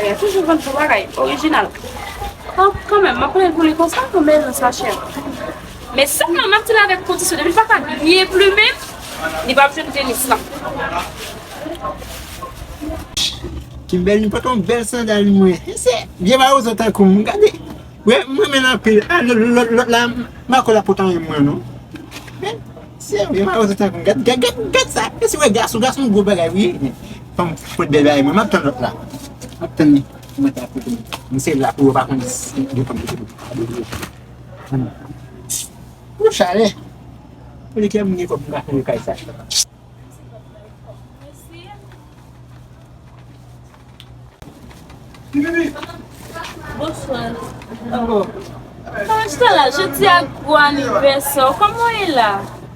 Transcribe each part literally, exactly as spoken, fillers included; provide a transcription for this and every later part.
Azarya toujou vann bon bagay, orijinal. Kan, kanmenm, m ap pran l pou li konsa, pou men nan sachè. Men sèlman, m ap di l avèk kondisyon, depi l pa ka byen plimen m, li p ap jwenn tenis lan. Kimberly pote yon bèl sandal mwen. Se vye mawozo tankou m, gade. Wi, m renmen l anpil. A, lòt, lòt, lòt la, m pa kwè l ap pote anyen mwen, non. Men, se vye mawozo tankou m. Gad, gad, gad, gad sa. E si w wè gason, gason gwo bagay, wi. Fanm pot bèl bagay, mwen, m ap tann lòt la. M ap tann li. Mwen ta pote li. M se la pou yo pa konn si yo konn pote li. Pou chalè. Pou li kè m gen kòb m ka fè kay sa. Bonswa. Kòman w la? Jodi a gwo anivèsè w. Kòman w ye la?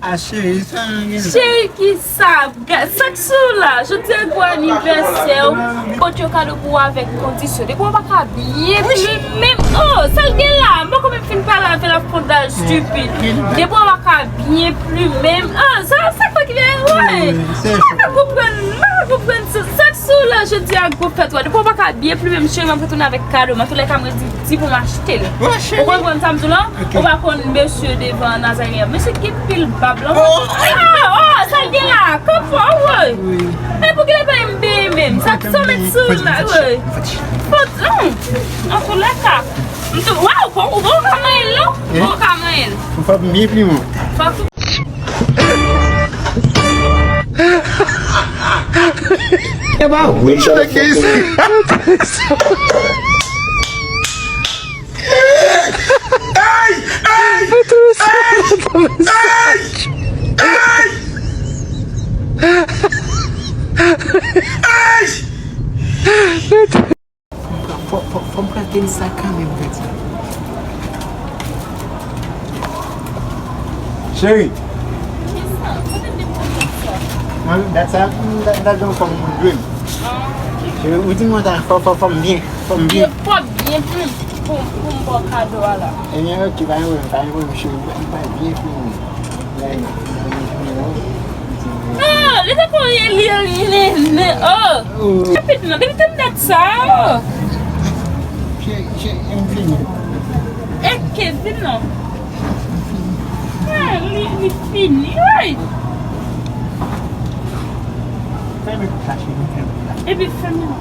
A cheri, sa gen. Cheri, ki sa? Sa k sou w la? Jodi a gwo anivèsè w. Pote yon kado pou w avèk kondisyon. Depi w pa ka byen plimen m. Oh, sa l gen la? M poko menm fin pale avè l, ap fè yon dal stupid. Depi w pa ka byen plimen m. Oh, sa, sa k fè ki gen, wi. M pa ka konprann, m pa ka konprann sa, sa k sou w la jodi a gwo fèt w a. Depi w pa ka byen plimen m, cheri, m ap retounen avèk kado. Antouka, m redi di pou m achte l. Ou konprann sa m di w la? Ou pa konn mesye devan Azarya. Mesye gen pil bab la. Ah, oh, sa l gen la? Kanpe, woy. E pou ki lè pa m benyen menm? Sa k sou w la, woy. Fòt, hmm. Antoulèka, m tou, waw, bon, ou bon ka manyen l, non? Bon ka manyen l. Fòk m byen plimen. Fòk E pa vre. Ay! Ay! Ay! Ay! Ay! Fò, fò, fò m pran tenis la kanmenm, grann. Cheri. Mwen, dat sa, dat, dat jan fò m dwe m. Cheri, ou di mwen ta, fò, fò, fò m byen, fò m byen. Fò byen plis pou, pou m ba w kado a la. Ebyen, oke, pa gen pwoblèm, pa gen pwoblèm, cheri. M pral byen fini. Oh, li te konn li, li, li, li, oh. Rapidman, depi te m dat sa, oh. Cheri, cheri, m fini. Eke, vin non. Ah, li, li fini, wi. Fèmen tout sa, cheri, fèmen tout sa. Epi fèmen.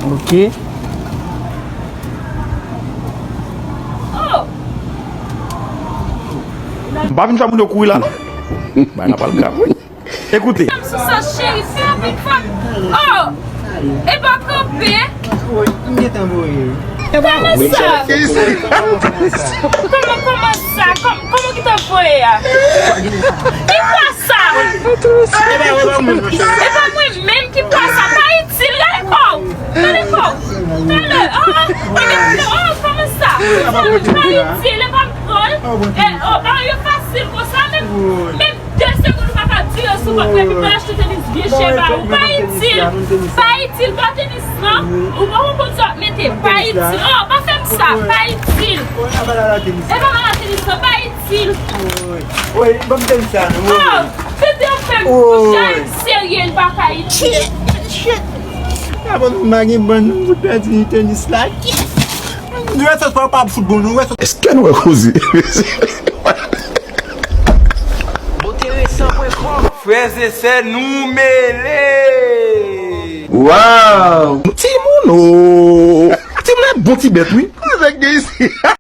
Ok. M pa vin fè moun yo kouri la, non. Bay la pral grav, wi. Ekoute. Sou sa, cheri, fè rapid, fòk. Oh! E pa kanpe. Kòman sa? Kòman, kòman sa? Kòm-, kòman ki t ap voye a? Ki pwa sa? E pa mwen menm ki pwa sa. Pa itil, gade kò w. Gade kò w. Talè, ah, ah, oh, kòman sa? Pa itil, e pa m pran l. E, oh, bagay yo fasil konsa, menm, menm de segonn ou pa ka dire sou kòk la, epi pral achte tenis byen chè ba ou. Pa itil, pa itil, ba tenis lan. Ou pa konn sa w ap mete, pa itil. Oh, pa fè m sa, pa itil. E pa ba la tenis lan, pa itil. Woy, ban m tenis sa, non. Oh, tete ap fè m kouche, serye, l pa ka itil. Shit, shit. Apa m pa gen bann pou pèdi tenis la. Nou wè sòs pa, pa fout bon, nou wè sòs. Èske nou wè koze? Frè e sè, nou mele! Waw! Timoun, o! Timoun, bon ti bèt, wi. Sa k gen isi?